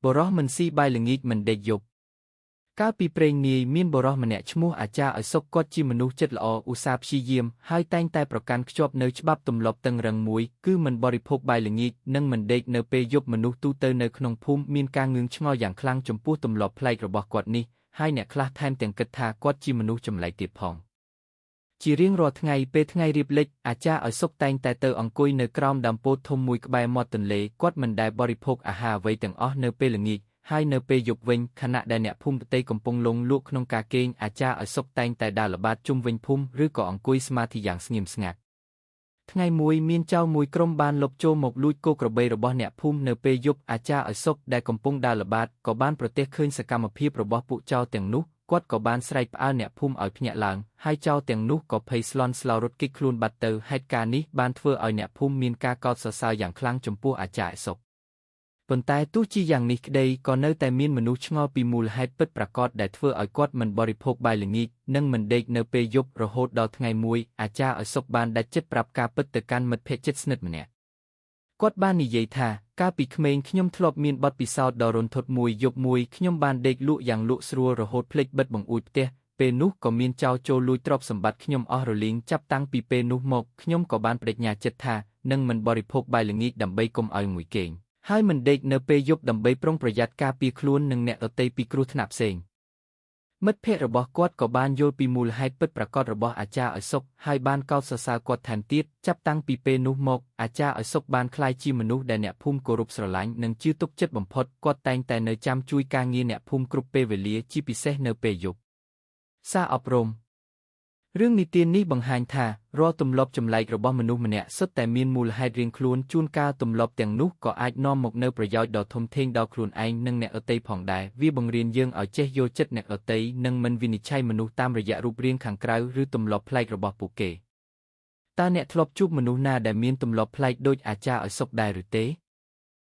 បុរសមិនស៊ីបាយល្ងាចមិនដេកយប់កាលពីព្រេងនាយមានបុរសម្នាក់ឈ្មោះអាចារ្យឲ្យសុកគាត់ជាមនុស្សចិត្តល្អឧស្សាហ៍ព្យាយាមហើយតែងតែប្រកាន់ខ្ជាប់នៅច្បាប់ទម្លាប់តឹងរឹងមួយគឺមិនបរិភោគបាយល្ងាចនិងមិនដេកនៅពេលយប់មនុស្សទូទៅនៅក្នុងភូមិមានការងឿងឆ្ងល់យ៉ាងខ្លាំងចំពោះទម្លាប់ប្លែករបស់គាត់នេះហើយអ្នកខ្លះថែមទាំងគិតថាគាត់ជាមនុស្សចម្លែកទៀតផងជារៀងរាល់ថ្ងៃពេលថ្ងៃរៀបលិចអាចារ្យឲ្យសុកតែងតែទៅអង្គុយនៅក្រោមដើមពោធិ៍ធំមួយក្បែរមាត់ទន្លេគាត់មិនដែលបរិភោគអាហារអ្វីទាំងអស់នៅពេលល្ងាចហើយនៅពេលយប់វិញខណៈដែលអ្នកភូមិដទៃកំពុងលង់លក់ក្នុងការគេងអាចារ្យឲ្យសុកតែងតែដើរល្បាតជុំវិញភូមិឬក៏អង្គុយសមាធិយ៉ាងស្ងៀមស្ងាត់ថ្ងៃមួយមានចោរមួយក្រុមបានលបចូលមកលួចគោក្របីរបស់អ្នកភូមិនៅពេលយប់អាចារ្យឲ្យសុកដែលកំពុងដើរល្បាតក៏បានប្រទះឃើញសកម្មភាពរបស់ពួកចោរទាំងនោះគាត់ក៏បានស្រែកផ្អើលអ្នកភូមិឲ្យភ្ញាក់ឡើងហើយចោរទាំងនោះក៏ភ័យស្លន់ស្លោរត់គេចខ្លួនបាត់ទៅហេតុការណ៍នេះបានធ្វើឲ្យអ្នកភូមិមានការកោតសរសើរយ៉ាងខ្លាំងចំពោះអាចារ្យឲ្យសុកប៉ុន្តែទោះជាយ៉ាងនេះក្តីក៏នៅតែមានមនុស្សឆ្ងល់ពីមូលហេតុពិតប្រាកដដែលធ្វើឲ្យគាត់មិនបរិភោគបាយល្ងាចនិងមិនដេកនៅពេលយប់រហូតដល់ថ្ងៃមួយអាចារ្យឲ្យសុកបានដាច់ចិត្តប្រាប់ការពិតទៅកាន់មិត្តភក្តិជិតស្និទ្ធម្នាក់គាត់បាននិយាយថាកាលពីក្មេងខ្ញុំធ្លាប់មានបទពិសោធន៍ដ៏រន្ធត់មួយយប់មួយខ្ញុំបានដេកលក់យ៉ាងលក់ស្រួលរហូតភ្លេចបិទបង្អួចផ្ទះពេលនោះក៏មានចោរចូលលួចទ្រព្យសម្បត្តិខ្ញុំអស់រលីងចាប់តាំងពីពេលនោះមកខ្ញុំក៏បានប្តេជ្ញាចិត្តថានឹងមិនបរិភោគបាយល្ងាចដើម្បីកុំឲ្យងួយគេងហើយមិនដេកនៅពេលយប់ដើម្បីប្រុងប្រយ័ត្នការពារខ្លួននិងអ្នកដទៃពីគ្រោះថ្នាក់ផ្សេងមិត្តភក្តិរបស់គាត់ក៏បានយល់ពីមូលហេតុពិតប្រាកដរបស់អាចារ្យឲ្យសុកហើយបានកោតសរសើរគាត់ថែមទៀតចាប់តាំងពីពេលនោះមកអាចារ្យឲ្យសុកបានក្លាយជាមនុស្សដែលអ្នកភូមិគោរពស្រឡាញ់និងជឿទុកចិត្តបំផុតគាត់តែងតែនៅចាំជួយការងារអ្នកភូមិគ្រប់ពេលវេលាជាពិសេសនៅពេលយប់សារអប់រំរឿងនិទាននេះបង្ហាញថារាល់ទម្លាប់ចម្លែករបស់មនុស្សម្នាក់សុទ្ធតែមានមូលហេតុរៀងខ្លួនជួនកាលទម្លាប់ទាំងនោះក៏អាចនាំមកនូវប្រយោជន៍ដ៏ធំធេងដល់ខ្លួនឯងនិងអ្នកដទៃផងដែរវាបង្រៀនយើងឲ្យចេះយល់ចិត្តអ្នកដទៃនិងមិនវិនិច្ឆ័យមនុស្សតាមរយៈរូបរាងខាងក្រៅឬទម្លាប់ប្លែករបស់ពួកគេតើអ្នកធ្លាប់ជួបមនុស្សណាដែលមានទម្លាប់ប្លែកដូចអាចារ្យឲ្យសុកដែរឬទេ?